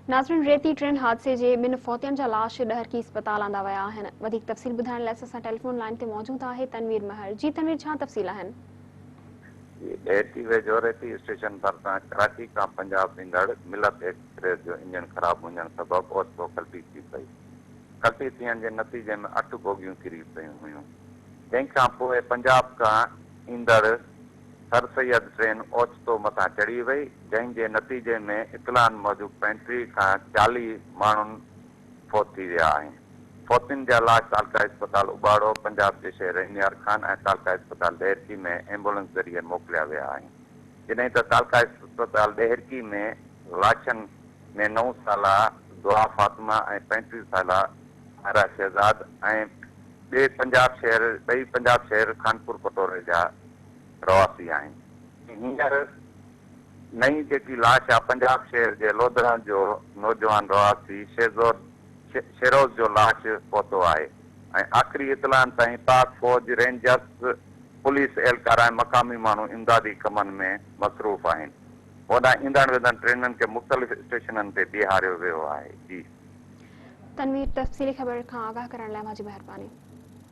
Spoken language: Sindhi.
ناظرين ريتي ٽرين حادثي جي ٻن فوتين جا لاش ڏهرڪي اسپتال آندا ويا آهن وڌيڪ تفصيل ٻڌائڻ لاء اسان سان ٽيليفون لائين تي موجود آهي تنوير مهر جي تنوير ڇا تفصيل آهن. جي ڏهرڪي ويجهو ريتي اسٽيشن ڀرسان ڪراچي کان پنجاب ويندڙ ملت ايڪسپريس جو انجڻ خراب هجڻ سبب اوچتو ڪلٽي ٿي پئي ڪلٽي ٿيڻ جي نتيجي ۾ اٺ بوگيون ڪري پيون هيون جنهن کان پوء پنجاب کان ايندڙ سر سيد ٽرين اوچتو مٿان چڙهي وئي، جنهن جي نتيجي ۾ اطلاعن موجب 35 کان 40 ماڻهن فوت ٿي ويا آهن. فوتين جا لاش تعلقه اسپتال اٻاڙو، پنجاب جي شهر رحيم يار خان ۽ تعلقه اسپتال ڏهرڪي ۾ ايمبولنس ذريعي موڪليا ويا آهن. جڏهن ته تعلقه اسپتال ڏهرڪي ۾ لاشن ۾ نو سالا دعا فاطمه ۽ 35 سالا سائره شهزاد ۽ ٻئي پنجاب شهر ٻئي پنجاب شهر خانپور ڪٽوري جا رهواسي آهن. هينئر نئين جيڪي لاش آ پنجاب شهر جي لوڌران جو نوجوان رهواسي شيزور شيروز جو لاش پهتو آهي ۽ آخري اطلاعن تائين پاڪ فوج، رينجرز، پوليس اهلڪار ۽ مقامي ماڻهو امدادي ڪمن ۾ مصروف آهن. هوڏانهن ايندڙ ويندڙ ٽرينن کي مختلف اسٽيشنن تي بيهاريو ويو آهي. جي. تنوير تفصيلي خبر کان آگاهه ڪرڻ لاء اوهان جي مهرباني.